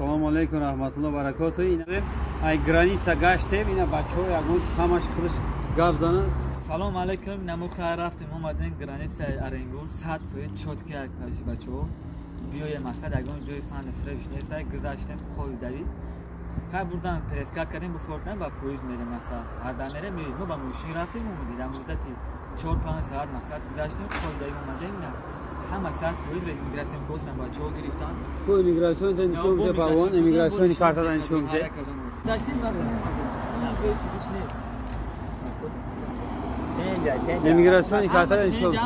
Ассалому алайкум раҳматуллоҳ баракоту. Ай граница гаштем, ина бачаҳо ягон ҳамаш худаш гап занад. Салом алайкум, намо хайр рафтем, омадем границаи Оренгур, 100% чётки як бачаҳо. Биёем асад ягон ҷои фани фреш нест, гузаштем қоидави. Хай бурдан прескат кардем, буфордан ба поезд мерем асад. Ҳарда мерем, мо ба мошин рафтем, омадем дар муддати 4-5 соат мақсад гузаштем, қоидави омадем. Ҳама 100% иммигратсион кошна бачаҳо гирифтан. Ку иммигратсион нишон бите палвон, иммигратсиони картадан нишон бите. Гузаштем рафтем омадем. Инам ҷои чизиш нест. Иммигратсиони картадан нишон бите.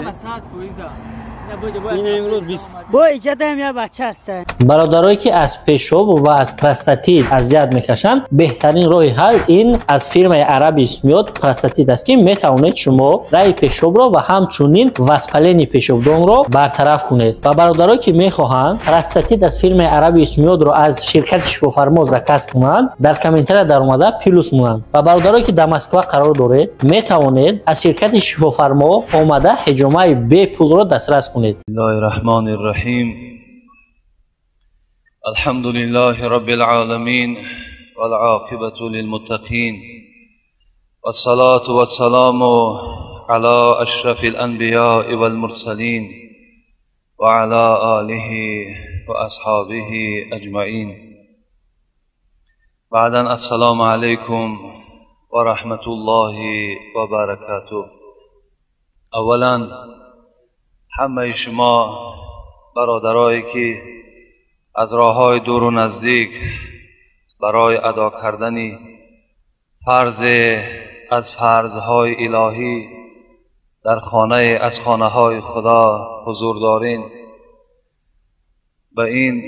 100%. Бародарое ки аз пешоб ва аз простатит азият мекашанд, беҳтарин роҳи ҳал ин аз фирмаи Арабис миёд простатит аст, ки метавонед шумо раи пешобро ва ҳамчунин воспалени пешобдонро бартараф кунед. Ва бародарое ки мехоҳанд простатит аз фирмаи Арабис миёдро аз ширкати Шифофармо заказ кунанд, дар комментария даромада плюс монанд. Ва бародарое ки дар Москва қарор доред, метавонед аз ширкати Шифофармо омада ҳиҷомаи бепулро дастрас кунед. بسم الله الرحمن الرحيم. الحمد لله رب العالمين والعاقبة للمتقين والصلاة والسلام على أشرف الأنبياء والمرسلين وعلى آله وأصحابه أجمعين. بعدا السلام عليكم ورحمة الله وبركاته. أولا همه شما برادرایی که از راه‌های دور و نزدیک برای ادا کردن فرض از فرض‌های الهی در خانه از خانه‌های خدا حضور دارین، به این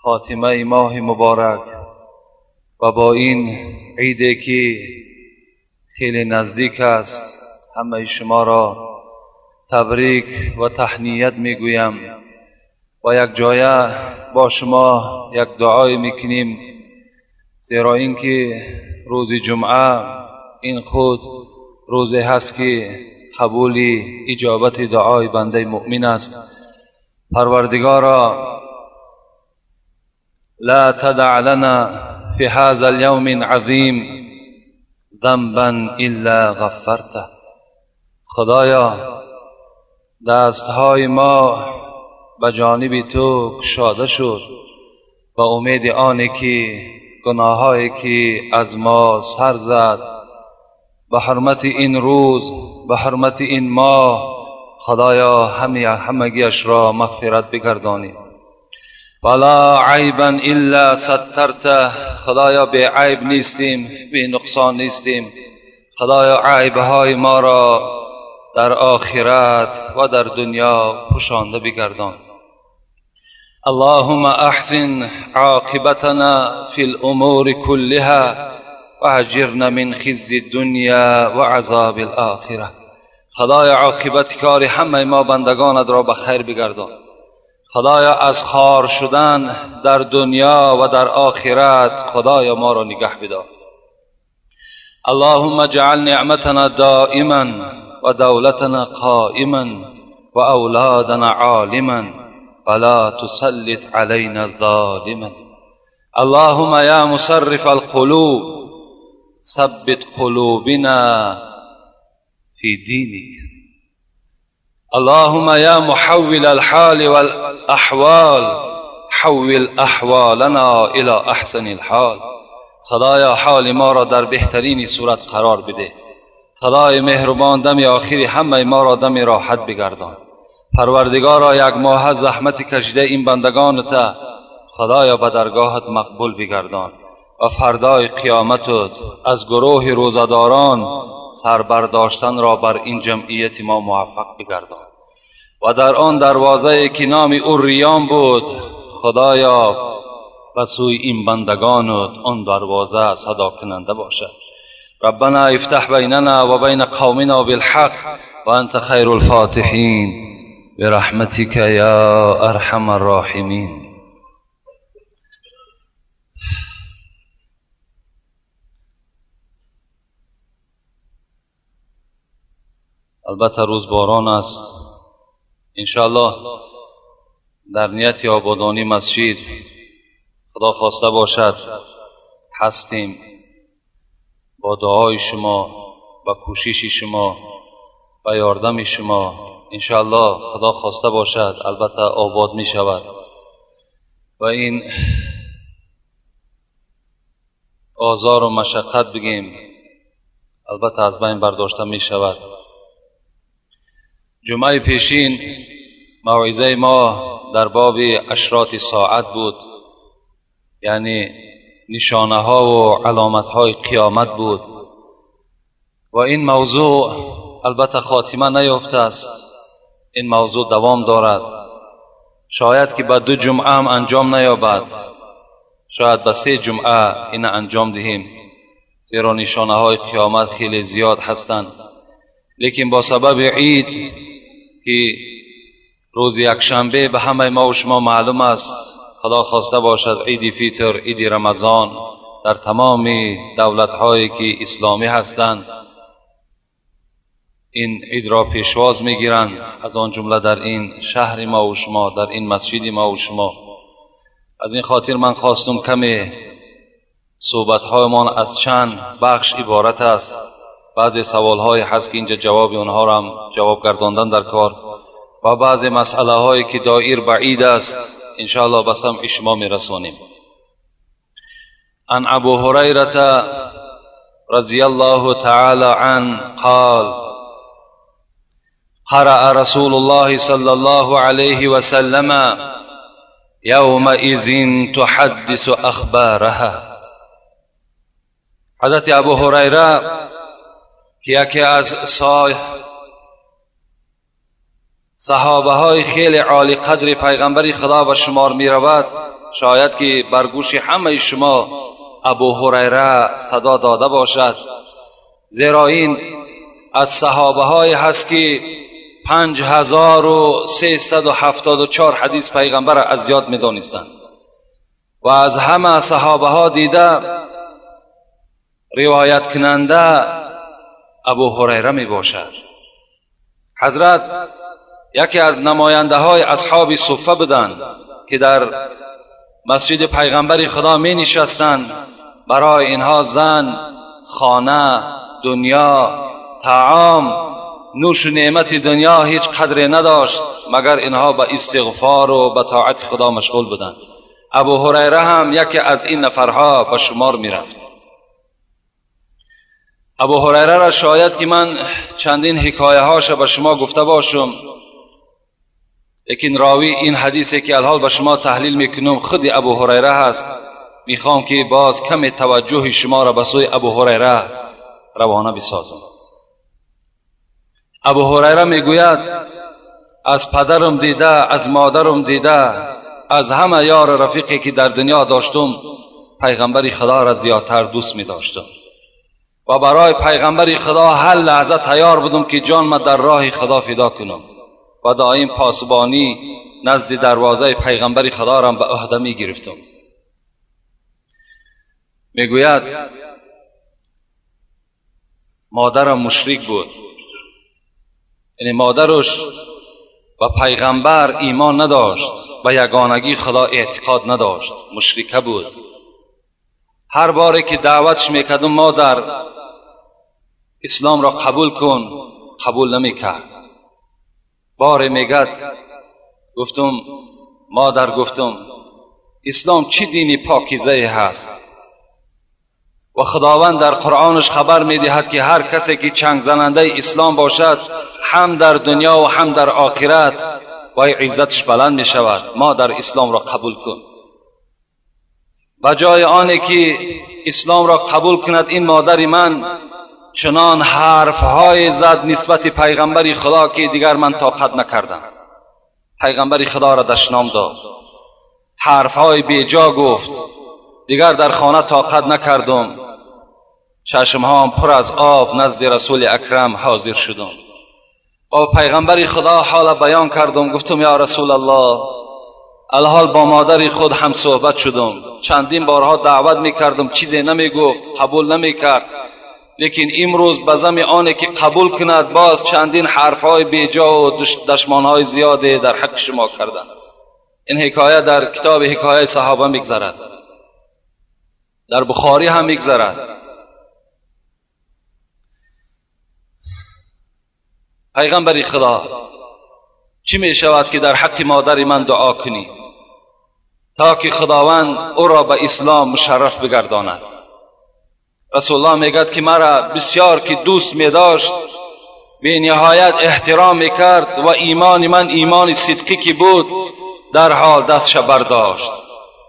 خاتمه ماه مبارک و با این عیدی که خیلی نزدیک است همه شما را تبریک و تهنیت میگویم و یک جایه با شما یک دعای میکنیم، زیرا اینکه روز جمعه این خود روزی هست که قبول اجابت دعای بنده مؤمن است. پروردگارا لا تدع لنا في هذا اليوم العظیم ذنبا الا غفرته. خدایا دستهای ما به جانب تو کشاده شد با امید آنی که گناهایی که از ما سر زد به حرمت این روز، به حرمت این ماه، خدایا همگیش را مغفرت بگردانی. ولا عیبا الا سترته. خدایا بی عیب نیستیم، بی نقصان نیستیم. خدایا عیبهای ما را در آخرت و در دنیا پوشانده بگردان. اللهم احسن عاقبتنا فی الامور كلها واجرنا من خزي الدنیا و عذاب الاخره. خدایا عاقبت کار همه ما بندگانت را به خیر بگردان. خدایا از خوار شدن در دنیا و در آخرت خدایا ما را نگه بدار. اللهم اجعل نعمتنا دائما و دولتنا قائما و اولادنا عالما ولا تسلط علينا ظالما. اللهم يا مصرف القلوب ثبت قلوبنا في دينك. اللهم يا محول الحال والأحوال حول أحوالنا إلى أحسن الحال. خدایا حال ما را در بهترین صورت قرار بده. خدای مهربان دم آخری همه ما را دم راحت بگردان. پروردگارا یک ماه زحمت کشیده این بندگان تا خدایا به درگاهت مقبول بگردان و فردای قیامتت از گروه روزه‌داران سر برداشتن را بر این جمعیت ما موفق بگردان و در آن دروازه که نام او ریان بود خدایا به سوی این بندگانت آن دروازه صدا کننده باشد. ربنا افتح بیننا و بین قومنا بالحق و انت خیر الفاتحین برحمتك یا ارحم الراحمین. البته روز باران است. انشاءالله در نیت آبادانی مسجد خدا خواسته باشد هستیم با دعای شما و کوشش شما و یاردم شما انشاءالله خدا خواسته باشد البته آباد می شود و این آزار و مشقت بگیم البته از بین برداشته می شود. جمعه پیشین موعظه ما در باب اشراط ساعت بود، یعنی نشانه ها و علامت های قیامت بود و این موضوع البته خاتمه نیافته است، این موضوع دوام دارد. شاید که به 2 جمعه هم انجام نیابد، شاید به 3 جمعه این انجام دهیم، زیرا نشانه های قیامت خیلی زیاد هستند. لیکن با سبب عید که روز یکشنبه به همه ما و شما معلوم است، خدا خواسته باشد عید فیتر، عید رمضان در تمام دولت هایی که اسلامی هستند این عید را پیشواز میگیرند، از آن جمله در این شهر ما و شما، در این مسجد ما و شما. از این خاطر من خواستم کمی صحبت هایمان از چند بخش عبارت است. بعضی سوال های هست که اینجا جواب اونها را هم جواب گرداندن در کار و بعضی مسئله هایی که دایر بعید است انشاءالله به سمع شما میرسانیم. عن ابو هریره رضی الله تعالی عنه قال قرأ رسول الله صلى الله عليه وسلم يومئذ تحدث اخبارها. حضرت ابو هریره که یکی از صحابه های خیلی عالی قدر پیغمبر خدا به شمار می رود، شاید که بر گوش همه شما ابو هریره صدا داده باشد، زیرا این از صحابه های هست که 5374 حدیث پیغمبر از یاد می دانستند و از همه صحابه ها دیده روایت کننده ابو هریره می باشد. حضرت یکی از نماینده های اصحاب صفه بودند که در مسجد پیغمبر خدا می نشستند. برای اینها زن، خانه، دنیا، طعام، نوش و نعمت دنیا هیچ قدری نداشت، مگر اینها به استغفار و به طاعت خدا مشغول بودند. ابو هریره هم یکی از این نفرها به شمار می رفت. ابو هریره را شاید که من چندین حکایه هاش به شما گفته باشم، لیکن راوی این حدیثی که الحال به شما تحلیل میکنم خود ابو هریره هست. میخوام که باز کم توجه شما را به سوی ابو هریره روانه بسازم. ابو هریره میگوید از پدرم دیده، از مادرم دیده، از همه یار رفیقی که در دنیا داشتم پیغمبر خدا را زیادتر دوست میداشتم و برای پیغمبر خدا هر لحظه تیار بودم که جان ما در راه خدا فدا کنم و دائم پاسبانی نزد دروازه پیغمبر خدا را به عهده می گرفتم. میگوید مادرم مشرک بود، یعنی مادرش و پیغمبر ایمان نداشت، به یگانگی خدا اعتقاد نداشت، مشرکه بود. هر باری که دعوتش میکردم مادر اسلام را قبول کن، قبول نمیکرد. باره میگد گفتم مادر، گفتم اسلام چی دینی پاکیزه هست و خداوند در قرآنش خبر میدهد که هر کسی که چنگ زننده اسلام باشد هم در دنیا و هم در آخرت و عزتش بلند میشود. مادر اسلام را قبول کن. به جای آنی که اسلام را قبول کند این مادر من چنان حرفهای زد نسبت پیغمبر خدا که دیگر من طاقت نکردم. پیغمبر خدا را دشنام داد، حرفهای بیجا گفت، دیگر در خانه طاقت نکردم، چشمهام پر از آب نزد رسول اکرم حاضر شدم. با پیغمبر خدا حال بیان کردم، گفتم یا رسول الله، الحال با مادر خود هم صحبت شدم، چندین بارها دعوت میکردم، چیزی نمیگفت، قبول نمیکرد، لیکن امروز به زم آنه که قبول کند باز چندین حرفهای بیجا و دشمانهای زیاده در حق شما کردند. این حکایه در کتاب حکایه صحابه میگذرد. در بخاری هم میگذرد. پیغمبر خدا، چی می شود که در حق مادر من دعا کنی تا که خداوند او را به اسلام مشرف بگرداند؟ رسول الله میگد که مرا بسیار که دوست می داشت، به نهایت احترام میکرد و ایمان من ایمان صدقی که بود، در حال دستش برداشت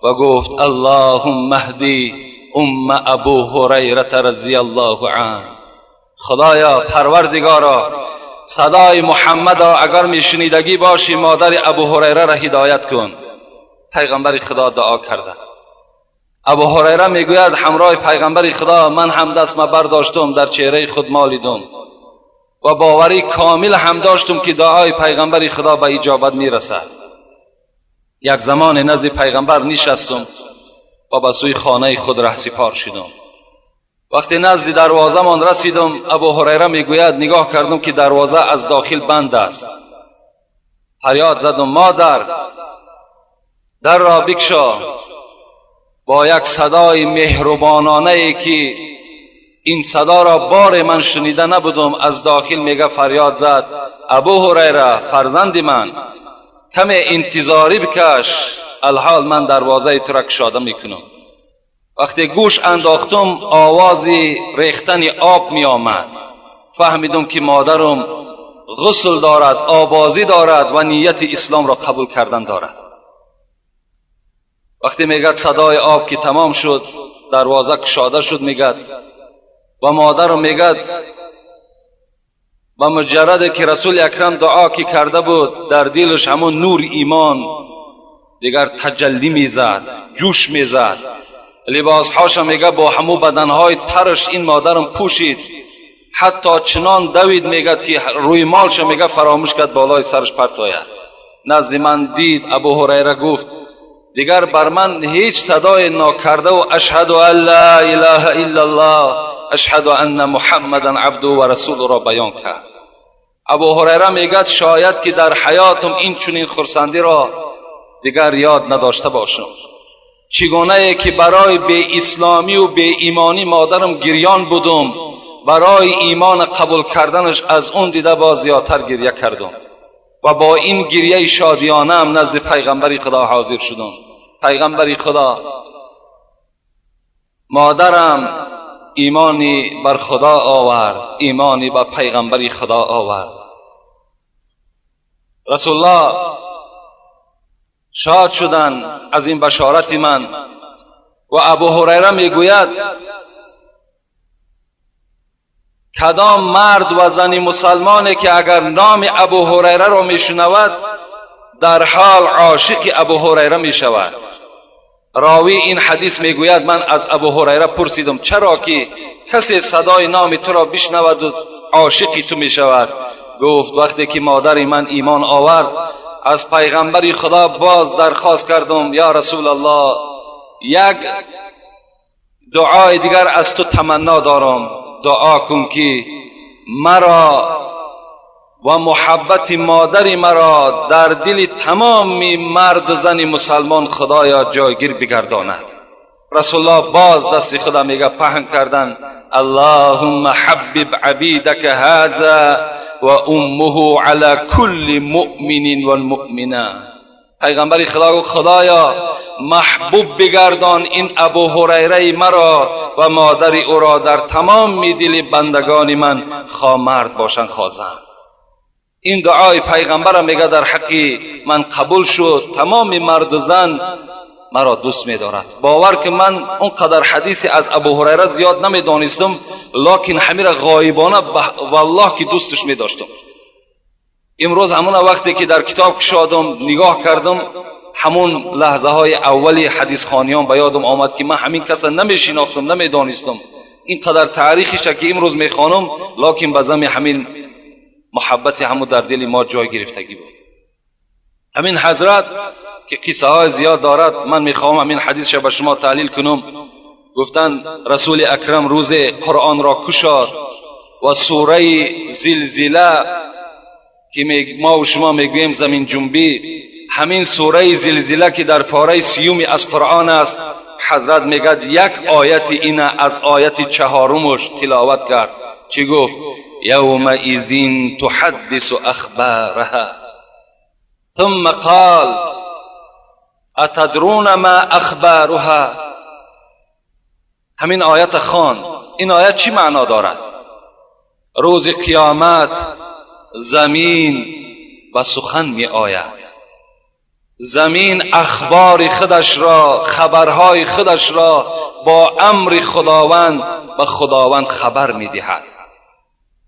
و گفت اللهم اهدی ام ابو هریره رضی الله عنه. خدایا پروردگارا، صدای محمد را اگر میشنیدگی باشی مادر ابو هریره را هدایت کن. پیغمبر خدا دعا کرده. ابو هریره میگوید همراه پیغمبر خدا من هم دست ما برداشتم، در چهره خود مالیدم و باوری کامل هم داشتم که دعای پیغمبر خدا به اجابت میرسد. یک زمان نزد پیغمبر نشستم و به سوی خانه خود رهسپار شدم. وقتی نزد دروازه من رسیدم، ابو هریره میگوید نگاه کردم که دروازه از داخل بند است. فریاد زدم مادر، در را بکشا. با یک صدای مهربانانه ای که این صدا را بار من شنیده نبودم، از داخل میگه فریاد زد ابو هریره فرزند من، کم انتظاری بکش، الحال من دروازه تو را کشاده میکنم. وقتی گوش انداختم آواز ریختن آب می آمد. فهمیدم که مادرم غسل دارد، آبازی دارد و نیت اسلام را قبول کردن دارد. وقتی میگد صدای آب که تمام شد، دروازه کشاده شد میگد و مادرم میگد و مجرد که رسول اکرم دعا که کرده بود، در دلش همون نور ایمان دیگر تجلی میزد، جوش میزد. لباسهاش میگه با همو بدنهای ترش این مادرم پوشید، حتی چنان دوید میگد که روی مالش میگه فراموش کرد بالای سرش پرت آید. نزد من دید ابو هریره گفت دیگر بر من هیچ صدای ناکرده و اشهد ان لا اله الا الله اشهد ان محمدا عبده و رسوله را بیان کرد. ابو هریره میگد شاید که در حیاتم این چنین خرسندی را دیگر یاد نداشته باشم. چگونه که برای بی اسلامی و بی ایمانی مادرم گریان بودم، برای ایمان قبول کردنش از اون دیده با زیادتر گریه کردم و با این گریه شادیانه هم نزد پیغمبر خدا حاضر شدم. پیغمبر خدا، مادرم ایمانی بر خدا آورد، ایمانی بر پیغمبر خدا آورد. رسول الله شاد شدن از این بشارت من و ابو هریره میگوید کدام مرد و زن مسلمانی که اگر نام ابو هریره را میشنود در حال عاشق ابو هریره میشود. راوی این حدیث میگوید من از ابو هریره پرسیدم چرا که کسی صدای نام تو را بشنود و عاشق تو میشود؟ گفت وقتی که مادر من ایمان آورد از پیغمبر خدا باز درخواست کردم یا رسول الله یک دعای دیگر از تو تمنا دارم، دعا کن که مرا و محبت مادر مرا در دل تمام مرد و زن مسلمان خدایا جایگیر بگرداند. رسول الله باز دست خدا میگه پهن کردن اللهم حبب عبیدک هذا و امه علی کل مؤمن والمؤمنه. پیغمبر خدا گفت خدایا محبوب بگردان این ابو هریره مرا و مادر او را در تمام دل بندگان من، خواه مرد باشند خواه زن. این دعای پیغمبر میگه در حقی من قبول شد، تمام مرد و زن مرا دوست میدارد. باور که من اونقدر حدیثی از ابو هریره زیاد نمیدانستم، لکن همین غایبانه والله که دوستش میداشتم. امروز همون وقتی که در کتاب کشادم نگاه کردم، همون لحظه های اولی حدیث خوانیان به یادم آمد که من همین کس نمیشناختم، نمیدانستم. اینقدر تاریخش که امروز میخوانم، لکن به زمین همین محبت همون در دل ما جای گرفتگی بود. همین حضرت که قصه های زیاد دارد، من میخوام همین حدیث را به شما تحلیل کنم. گفتن رسول اکرم روز قرآن را کشاد و سوره زلزله که ما و شما میگوییم زمین جنبی، همین سوره زلزله که در پاره سیومی از قرآن است، حضرت میگد یک آیت اینا از آیت چهارمش تلاوت کرد. چی گفت؟ یومئذ تحدث اخبارها. ثم قال اتدرون ما اخبارها. همین آیت خوان. این آیت چی معنا دارد؟ روز قیامت زمین و سخن می آید. زمین اخبار خودش را، خبرهای خودش را با امر خداوند به خداوند خبر می دهد.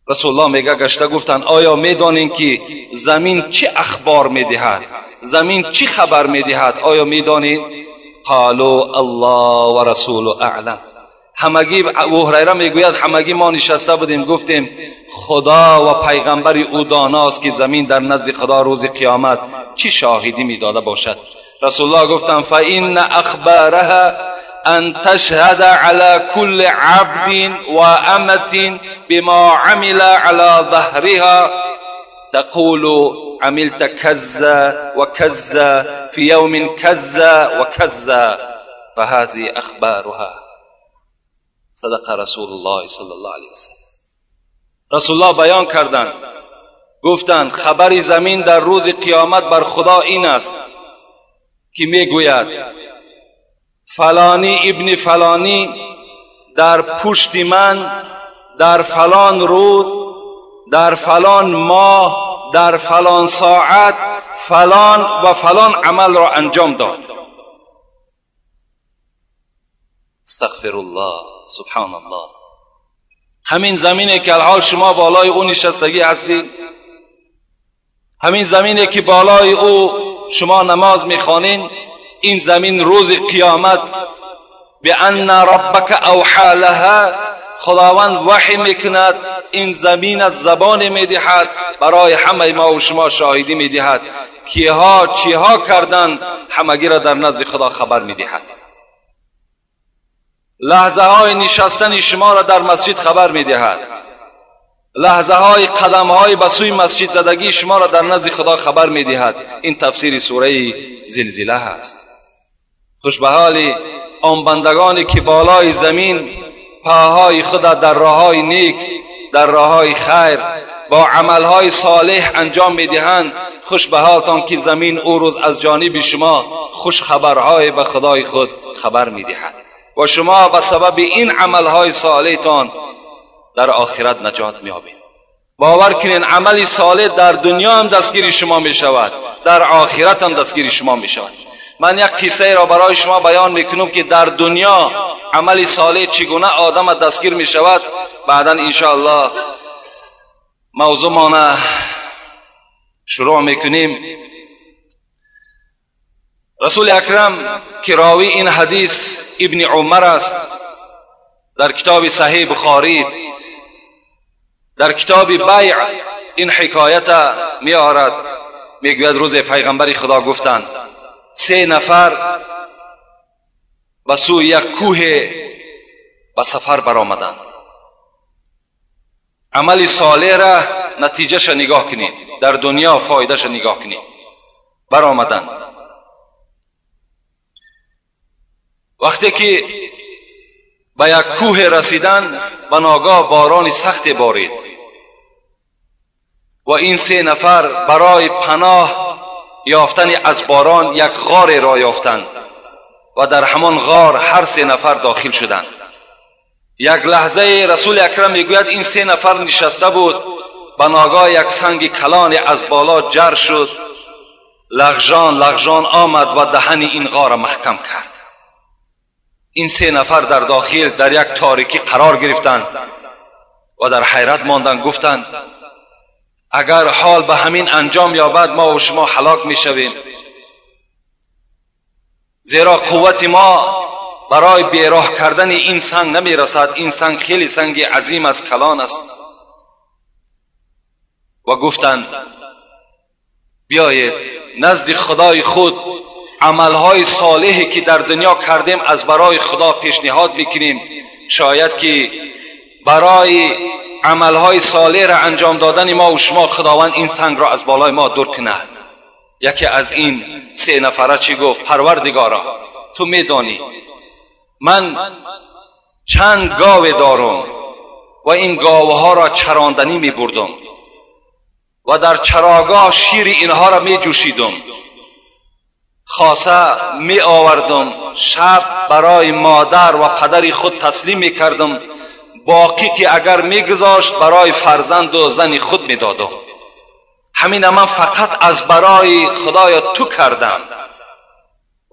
رسول الله میگه گشته گفتند آیا میدانین که زمین چه اخبار می دهد؟ زمین چی خبر می دهد؟ آیا میدانین؟ قالوا الله و رسول اعلم. همگی ابو هریره میگوید همگی ما نشسته بودیم گفتیم خدا و پیغمبر او داناست که زمین در نزد خدا روز قیامت چی شاهدی میداده باشد. رسول الله گفتند فان اخبارها ان تشهد على كل عبد و امة بما عمل على ظهرها تقول عملت كذا وكذا في يوم كذا وكذا فهذه اخبارها. صدق رسول الله صلی الله علیه وسلم. رسول الله بیان کردند، گفتند خبر زمین در روز قیامت بر خدا این است که میگوید فلانی ابن فلانی در پشت من در فلان روز در فلان ماه در فلان ساعت فلان و فلان عمل را انجام داد. استغفر الله، سبحان الله. همین زمینه که الحال شما بالای او نشستگی هستید، همین زمینه که بالای او شما نماز میخوانین، این زمین روز قیامت بأن ربک اوحى لها، خداوند وحی میکند، این زمین از زبان میدهد برای همه ما و شما شاهدی میدهد کیها چیها کردند، همگی را در نزد خدا خبر میدهد. لحظه های نشستن شما را در مسجد خبر میدهد، لحظه های قدم های به سوی مسجد زدگی شما را در نزد خدا خبر میدهد. این تفسیر سوره زلزله هست. خوش به حال آن بندگانی که بالای زمین پاهای خود در راههای نیک، در راههای خیر با عملهای صالح انجام میدهند. خوش به حالتان که زمین او روز از جانب شما خوش خبرهای به خدای خود خبر میدهد و شما به سبب این عملهای صالحتان در آخرت نجات میابید. باور کنین عمل صالح در دنیا هم دستگیر شما میشود، در آخرت هم دستگیر شما میشود. من یک قصه را برای شما بیان میکنم که در دنیا عمل صالح چگونه آدم دستگیر میشود. بعدا انشاءالله موضوع ما شروع میکنیم. رسول اکرم که راوی این حدیث ابن عمر است، در کتاب صحیح بخاری در کتاب بیع این حکایت می آرد. میگوید روز پیغمبر خدا گفتند سه نفر به سوی یک کوه به سفر برآمدند. عمل صالح را نتیجهش نگاه کنید، در دنیا فایدهش نگاه کنید. برآمدند. وقتی که به یک کوه رسیدند، به ناگاه باران سخت بارید و این سه نفر برای پناه یافتن از باران یک غار را یافتند و در همان غار هر سه نفر داخل شدند. یک لحظه رسول اکرم میگوید این سه نفر نشسته بود، به ناگاه یک سنگ کلان از بالا جر شد، لغژان لغژان آمد و دهن این غار محکم کرد. این سه نفر در داخل در یک تاریکی قرار گرفتند و در حیرت ماندند. گفتند اگر حال به همین انجام یابد ما و شما هلاک میشویم، زیرا قوت ما برای بیراه کردن این سنگ نمیرسد. این سنگ خیلی سنگ عظیم است، کلان است. و گفتند بیایید نزد خدای خود عملهای صالحی که در دنیا کردیم از برای خدا پیشنهاد میکنیم، شاید که برای عملهای صالح را انجام دادن ما و شما خداوند این سنگ را از بالای ما دور کند. یکی از این سه نفره چی گفت؟ پروردگارا تو میدانی من چند گاو دارم و این گاوها را چراندنی می بردم و در چراگاه شیر اینها را می جوشیدم، خاصه می آوردم، شب برای مادر و پدر خود تسلیم می کردم، باقی که اگر می گذاشت برای فرزند و زن خود می دادم. همین من فقط از برای خدایا تو کردم.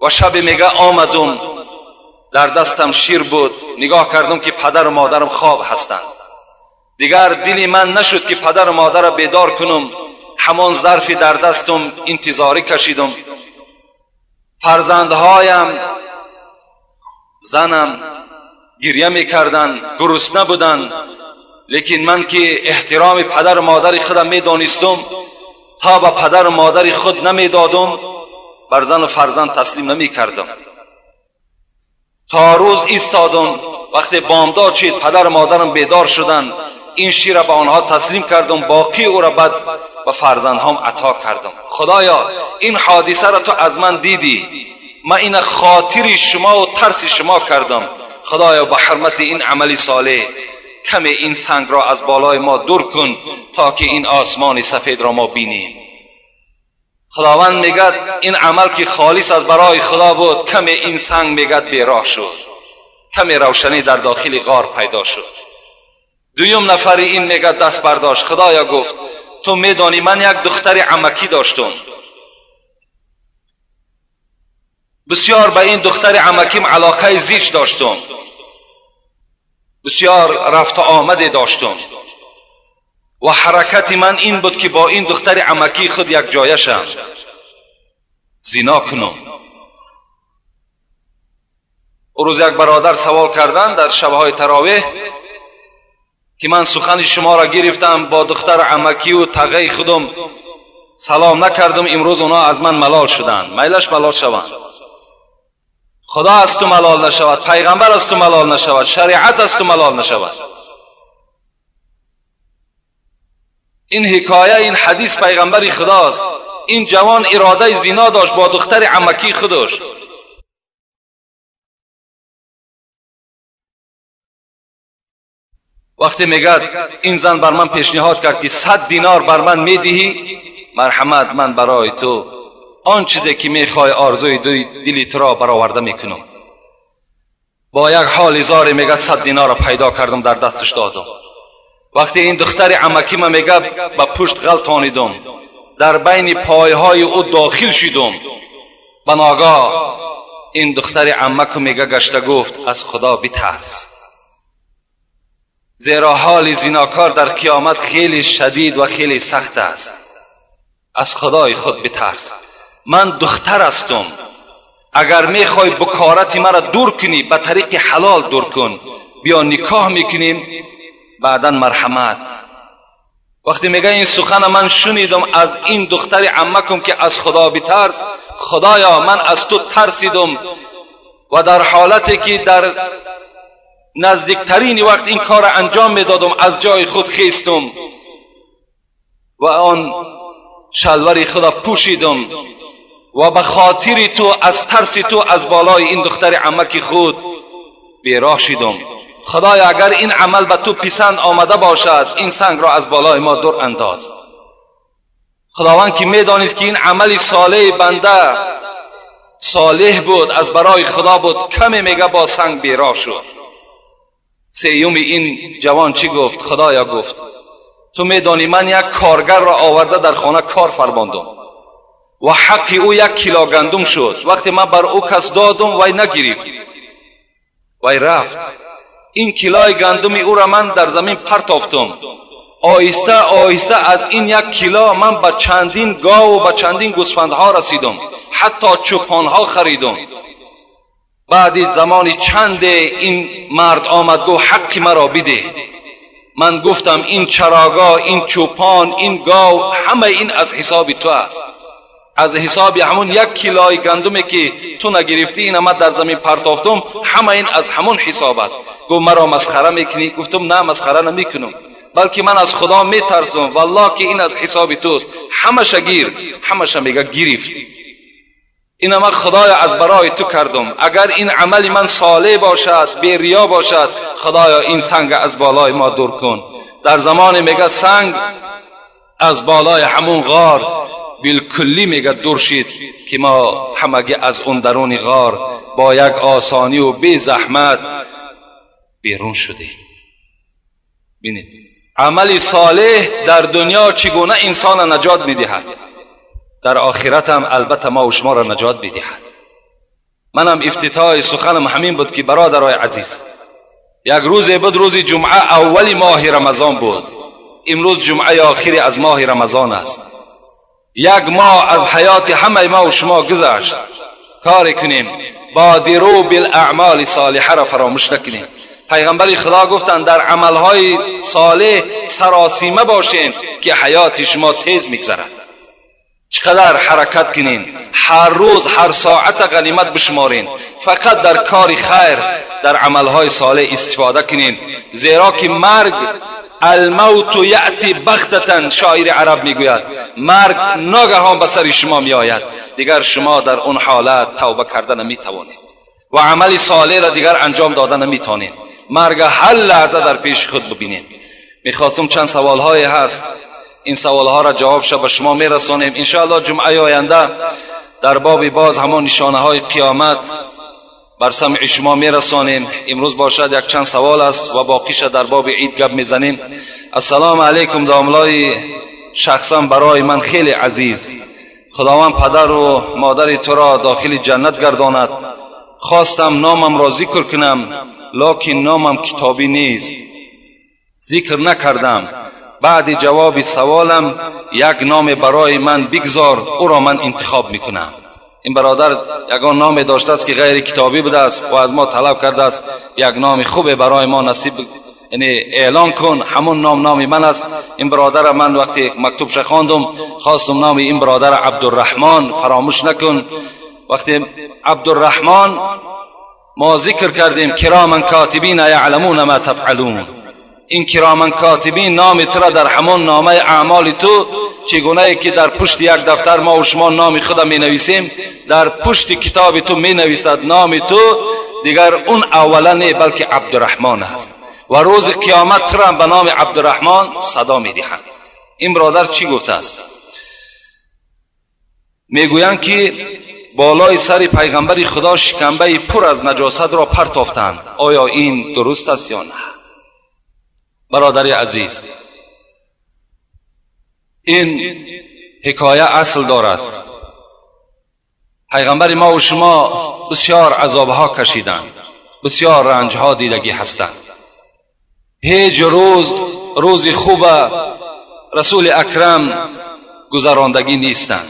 و شب میگه آمدم، در دستم شیر بود، نگاه کردم که پدر و مادرم خواب هستند. دیگر دلی من نشد که پدر و مادر را بیدار کنم، همان ظرفی در دستم انتظاری کشیدم. فرزندهایم، زنم گریه میکردند، گرسنه بودند، لیکن من که احترام پدر و مادر خودم میدانستم، تا به پدر و مادر خود نمیدادم بر زن و فرزند تسلیم نمیکردم. تا روز ایستادم، وقتی بامداد شد پدر و مادرم بیدار شدند، این شیر را به آنها تسلیم کردم، باقی او را بعد به فرزندهام عطا کردم. خدایا این حادثه را تو از من دیدی، من این خاطر شما و ترس شما کردم. خدایا به حرمت این عمل صالح کم این سنگ را از بالای ما دور کن تا که این آسمان سفید را ما بینیم. خداوند میگد این عمل که خالص از برای خدا بود، کم این سنگ میگد بیراه شد، کم روشنی در داخل غار پیدا شد. دویم نفری این میگد دست برداشت. خدایا گفت تو میدانی من یک دختر عمکی داشتم، بسیار به این دختر عمکیم علاقه زیچ داشتم، بسیار رفت آمده داشتم و حرکت من این بود که با این دختر عمکی خود یک جایه شم، زنا کنم. او روز یک برادر سوال کردن در شبهای تراویح که من سخن شما را گرفتم، با دختر عمکی و تغی خودم سلام نکردم، امروز اونا از من ملال شدند. میلش ملال شوند، خدا از تو ملال نشود، پیغمبر از تو ملال نشود، شریعت از تو ملال نشود. این حکایه، این حدیث پیغمبر خداست. این جوان اراده زنا داشت با دختر عمکی خودش. وقتی میگد این زن بر من پیشنهاد کرد که 100 دینار بر من میدهی، مرحمت من برای تو آن چیزی که میخوای آرزوی دلی تو را برآورده میکنم. با یک حال زاری میگد 100 دینار را پیدا کردم، در دستش دادم. وقتی این دختر عمکی من میگه به پشت غلطانیدم، در بین پایهای او داخل شدم. به ناگاه این دختر عمک میگه گشته گفت از خدا بترس، زیرا حال زیناکار در قیامت خیلی شدید و خیلی سخت است. از خدای خود بترس، من دختر هستم، اگر میخوای بکارت مرا دور کنی به طریق حلال دور کن، بیا نکاح میکنیم بعدا مرحمت. وقتی میگه این سخن من شنیدم از این دختر عمکم که از خدا بترس، خدایا من از تو ترسیدم و در حالتی که در نزدیکترین وقت این کار انجام میدادم از جای خود خیستم و آن شلوار خدا پوشیدم و به خاطر تو از ترس تو از بالای این دختر عمک خود بیراه شدم. خدایا اگر این عمل به تو پسند آمده باشد این سنگ را از بالای ما دور انداز. خداوند که میدانست که این عمل صالح بنده صالح بود، از برای خدا بود، کمی میگه با سنگ بیراه شد. سیوم این جوان چی گفت؟ خدایا گفت تو میدانی من یک کارگر را آورده در خانه کار فرماندم و حق او 1 کیلو گندم شد. وقتی من بر او کس دادم وی نگرفت، وی رفت. این کیلوی گندم او را من در زمین پرتافتم. آهسته آهسته از این 1 کیلو من به چندین گاو و به چندین گوسفندها رسیدم، حتی چوپانها خریدم. بعد زمانی چند این مرد آمد گفت حق مرا بده. من گفتم این چراگاه، این چوپان، این گاو، همه این از حساب تو است، از حساب همون 1 کیلوی گندمی که تو نگرفتی این من در زمین پرتافتم، همه این از همون حساب است. گفت مرا مسخره میکنی؟ گفتم نه مسخره نمیکنم، بلکه من از خدا میترسم، والله که این از حساب توست. همش گیر، همش میگه گرفت. این من خدایا از برای تو کردم، اگر این عمل من صالح باشد، بی ریا باشد، خدایا این سنگ از بالای ما دور کن. در زمان میگه سنگ از بالای همون غار بالکلی میگه دور شید که ما همگی از اون درون غار با یک آسانی و بی زحمت بیرون شدیم. ببینید عمل صالح در دنیا چگونه انسان نجات میدهد، در آخرت هم البته ما و شما را نجات میدهد. منم افتتاح سخنم همین بود که برادرای عزیز، یک روز بود، روز جمعه اول ماه رمضان بود. امروز جمعه آخری از ماه رمضان است. یک ماه از حیات همه ما و شما گذشت. کار کنیم بادروا بالاعمال صالحه را فراموش نکنیم. پیغمبر خدا گفتند در عملهای صالح سراسیمه باشین که حیات شما تیز میگذرد. چقدر حرکت کنین، هر روز هر ساعت غنیمت بشمارین، فقط در کار خیر، در عملهای صالح استفاده کنین، زیرا که مرگ، الموت یأتی بغتة، شاعر عرب میگوید مرگ ناگهان به سر شما میآید، دیگر شما در اون حالت توبه کرده نمیتوانید و عمل صالح را دیگر انجام داده نمیتوانید. مرگ هر لحظه در پیش خود ببینید. میخواستم چند سوالهای هست، این سوالها را جواب شد به شما میرسانیم انشاءالله. جمعه آینده در باب باز همان نشانه های قیامت بر سمع شما میرسانیم. امروز باشد یک چند سوال است و باقیش در باب عید گپ میزنیم. السلام علیکم داملای شخصا برای من خیلی عزیز، خداوند پدر و مادر تو را داخل جنت گرداند. خواستم نامم را ذکر کنم، لکن نامم کتابی نیست، ذکر نکردم. بعد جواب سوالم یک نام برای من بگذار، او را من انتخاب میکنم. این برادر یگان نام داشته است که غیر کتابی بوده است و از ما طلب کرده است یک نام خوب برای ما نصیب، یعنی اعلان کن، همون نام نام من است. این برادر من وقتی مکتوبش خواندم خواستم نام این برادر عبدالرحمن فراموش نکن. وقتی عبدالرحمن ما ذکر کردیم کرامن کاتبین یعلمون ما تفعلون، این کرامن کاتبین نام تو را در همان نامه اعمال تو، چگونه که در پشت یک دفتر ما و شما نام خود می نویسیم، در پشت کتاب تو می نویسد نام تو، دیگر اون اولا نه بلکه عبدالرحمن است و روز قیامت تو را به نام عبدالرحمن صدا می دهند. این برادر چی گفته است؟ میگویند که بالای سر پیغمبر خدا شکمبه پر از نجاست را پرتافتند، آیا این درست است یا نه؟ برادر عزیز، این حکایه اصل دارد. پیغمبر ما و شما بسیار عذابها کشیدند، بسیار رنجها دیدگی هستند. هیچ روز روز خوب رسول اکرم گذراندگی نیستند.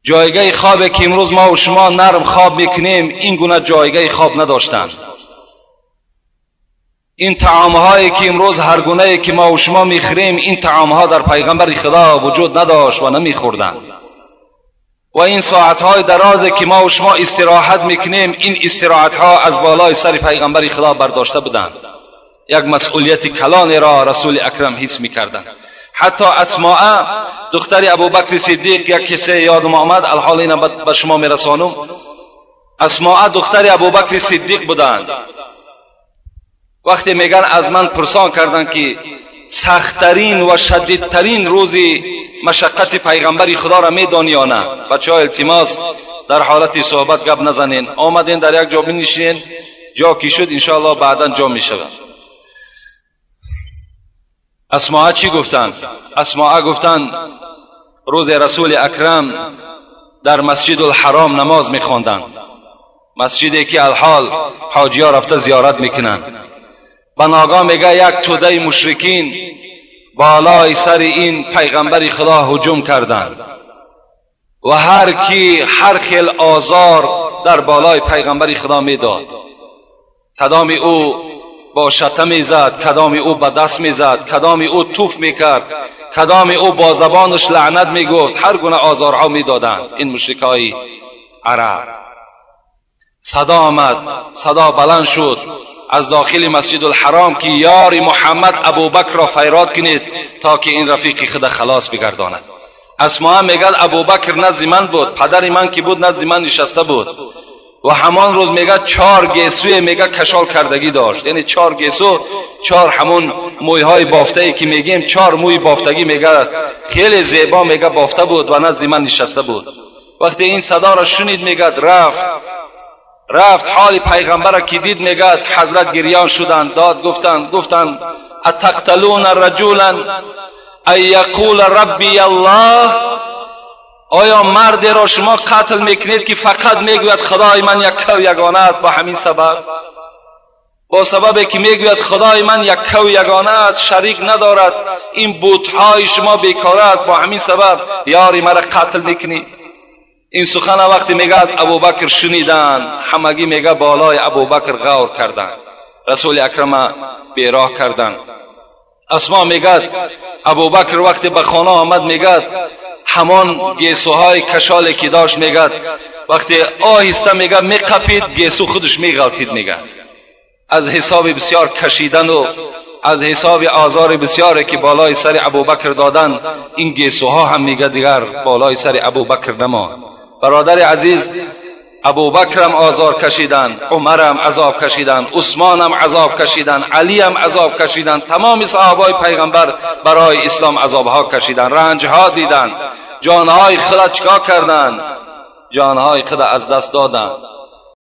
جایگاه خواب که امروز ما و شما نرم خواب میکنیم، این گونه جایگاه خواب نداشتند. این طعامهایی که امروز هر گونه که ما و شما میخوریم، این طعامها در پیغمبر خدا وجود نداشت و نمیخوردند. و این ساعتهای درازی که ما و شما استراحت میکنیم، این استراحتها از بالای سر پیغمبر خدا برداشته بودند. یک مسئولیت کلانی را رسول اکرم حس میکردند. حتی اسماء دختر ابوبکر صدیق، یک قصه یادم آمد، الحال اینم به شما میرسانم. اسماء دختر ابوبکر صدیق بودند. وقتی میگن از من پرسان کردن که سختترین و شدیدترین روزی مشقت پیغمبر خدا را میدانی یا نه؟ بچه ها التماس در حالت صحبت گپ نزنین، آمدین در یک جا بنشینین، جا کی شد انشاءالله بعدا جا میشود. اسماء چی گفتند؟ اسماء گفتند روز رسول اکرم در مسجد الحرام نماز میخواندند، مسجدی که الحال حاجی ها رفته زیارت میکنند. بناگاه میگه یک توده مشرکین بالای سر این پیغمبر خدا هجوم کردند و هر کی هر خیل آزار در بالای پیغمبر خدا میداد. کدام او با شته میزد، کدام او به دست میزد، کدام او توف میکرد، کدام او با زبانش لعنت میگفت، هر گونه آزارها میدادند این مشرکای عرب. صدا آمد، صدا بلند شد از داخل مسجد الحرام که یار محمد ابوبکر را فریاد کنید تا که این رفیق خود خلاص بگرداند. Асмо мегӯяд Абубакр назди ман буд, падари ман ки буд назди ман нишаста буд ва ҳамон рӯз мегӯяд чор гесӯе мегӯяд кашол кардагӣ дошт. Яъне чор гесӯ, чор ҳамон мӯйҳои бофтае ки мегӯем, чор мӯи бофтагӣ мегӯяд хеле зебо мегӯяд бофта буд ва назди ман нишаста буд. Вақте ин садоро шунид мегӯяд рафт ҳоли пайғамбарро ки дид мегӯяд ҳазрат гирён шуданд, дод гуфтанд, гуфтанд атақталуна раҷулан ан яқула раббия аллоҳ, оё мардеро шумо қатл мекунед ки фақат мегӯяд худои ман яккаву ягона аст? Бо ҳамин сабаб, бо сабабе ки мегӯяд худои ман яккаву ягона аст, шарик надорад, ин бутҳои шумо бекора аст, бо ҳамин сабаб ёри маро қатл мекунед. Ин сухана вақте мега аз Абубакр шуниданд, ҳамагӣ мега болои Абубакр ғавр карданд, расули акрама бероҳ карданд. Асмо мегӯяд Абубакр вақте ба хона омад мегӯяд ҳамон гесӯҳои кашоле ки дошт мегӯяд вақте оҳиста мегӯяд меқапид, гесӯ худаш меғалтид. Мегӯяд аз ҳисоби бисёр кашидану аз ҳисоби озори бисёре ки болои сари Абубакр доданд, ин гесӯҳо ҳам мегӯяд дигар болои сари Абубакр намонд. Бародари азиз, Абубакрам озор кашиданд, Умарам азоб кашиданд, Усмонам азоб кашиданд, Алиам азоб кашиданд, тамоми саҳобаи пайғамбар барои ислом азобҳо кашиданд, ранҷҳо диданд, ҷонҳои худа чикор карданд? Ҷонҳои худа аз даст доданд.